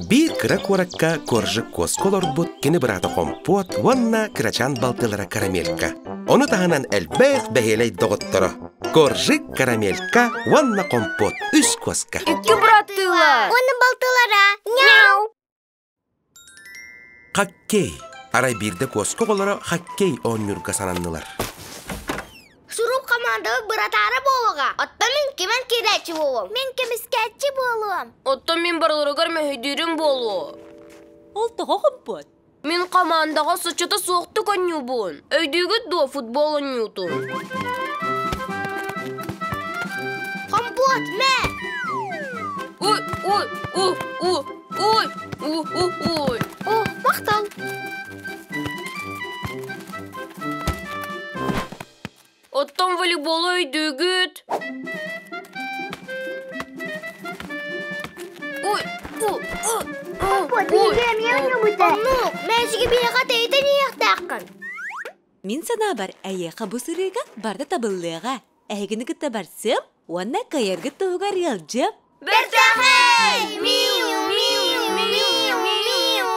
Биир кыра куоракка Коржик куоска олорбут кини быраата Хомпуот уонна кырачаан балтылара Карамелька. Ону таһынан элбэх бэһиэлэй доҕотторо Коржик, Карамелька уонна Хомпуот үс куоска. Икки быраттыылар. Уонна балтылара. Няу! Хоккей. Арай биирдэ куоска оҕолоро хоккей оонньуурга сананнылар. Сурук командабыт быратаара буолуоҕа. Оттон мин кимэн киирээччи буолуом. Мин көмүскээччи буолуом. Оттон мин барыларыгар мөһүйдүүрүм буолуо. Ол тоҕо хомпуот? Мин командаҕа соччото суохтук оонньуубун. Өйдүүгүт дуо футбол оонньуутун? Хомпуот, мэ! Ой, ой, ой, ой, ой, ой, ой, ой. О, махтал. Оттон волейболу өйдүүгүт? Ой, ой, ой, ой, Оннук, мээчиги биһиэхэ тэйитэн иһиэхтээххин. Мин санаабар, эйиэхэ бу сырыыга барда табыллыаҕа. Эһигини кытта барсыам уонна кыайаргыт туһугар ыалдьыам. Бэртээхэй! Миу, миу, миу, миу!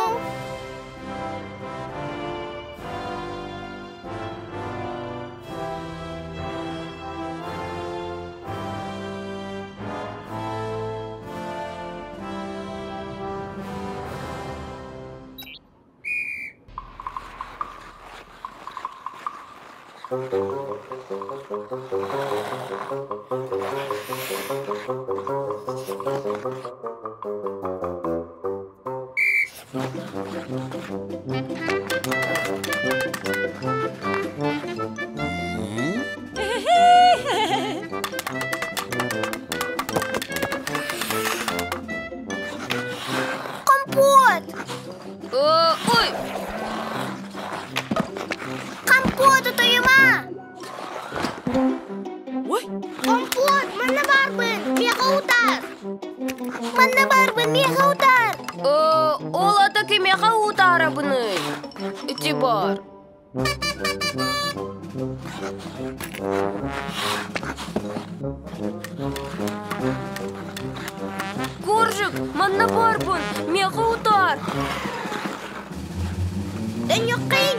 Компот! Ой! Компот утуйума! Ой! Компот, манна баарбын, миэхэ утаар! Манна баарбын, миэхэ утаар! Ол ата кимиэхэ утаарабыный? Ити бар. Коржик, манна баарбын, миэхэ утаар! Өнньүккин!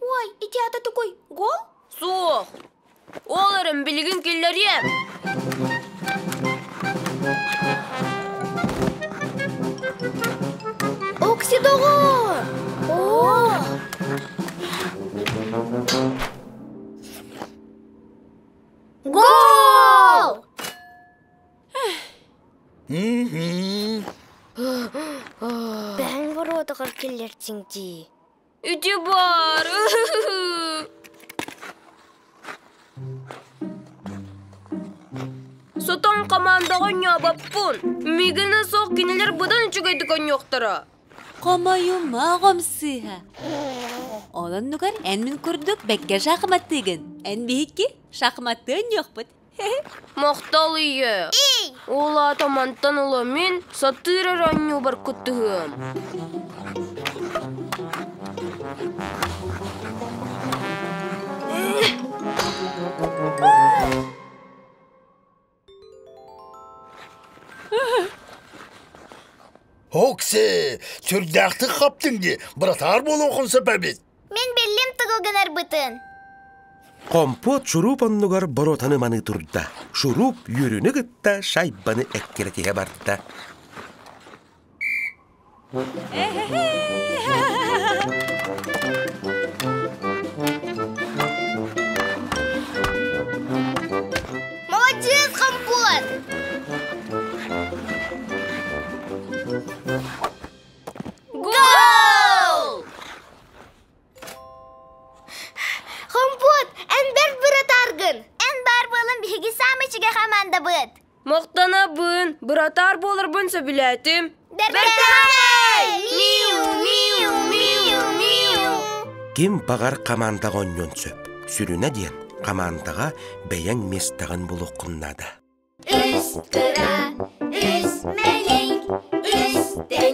Ой, ити ата такой гол? Суох. Ол эрэн билигин киллэриэм. Окси доҕоор! Оо! Гол! Бэһин воротаҕар киллэртиҥ дии. Ити бар. Сотон командаҕа оонньообоппун. Миигинэ суох кинилэр быдан үчүгэйдик оонньуохтара. Хомойума оҕом сыыһа. Ол оннугар эн мин курдук бэккэ шахматтыыгын. Эн биһикки шахматтыы оонньуохпут. Махтал ийэ. Ол аата мантан ыла мин сатыыр эрэ оонньуубар кыттыһыам. Окси, сүрдээхтик хаптыҥ дии, братаар буолуоххун сөп эбит. Мин биллим тугу гынарбытын. Компот шуруп оннугар боруотаны маныы турда. Шуруп үөрүүнү кытта шайбаны эккирэтиһэ барда. Молодец, Компот! Гол! Хомпуот, эн бэрт быратааргын! Эн баар буолан биһиги саамай үчүгэй хамаандабыт! Махтанабын, быратаар буоларбын сөбүлээтим. Бэртээхэй! Миу, миу, миу, миу! Ким баҕар хамаандаҕа оонньуон сөп. Сүрүнэ диэн, хамаандаҕа бэйэҥ миэстэҕин булуоххун наада. Үс кыра, үс мэлиҥ, үс тэҥ.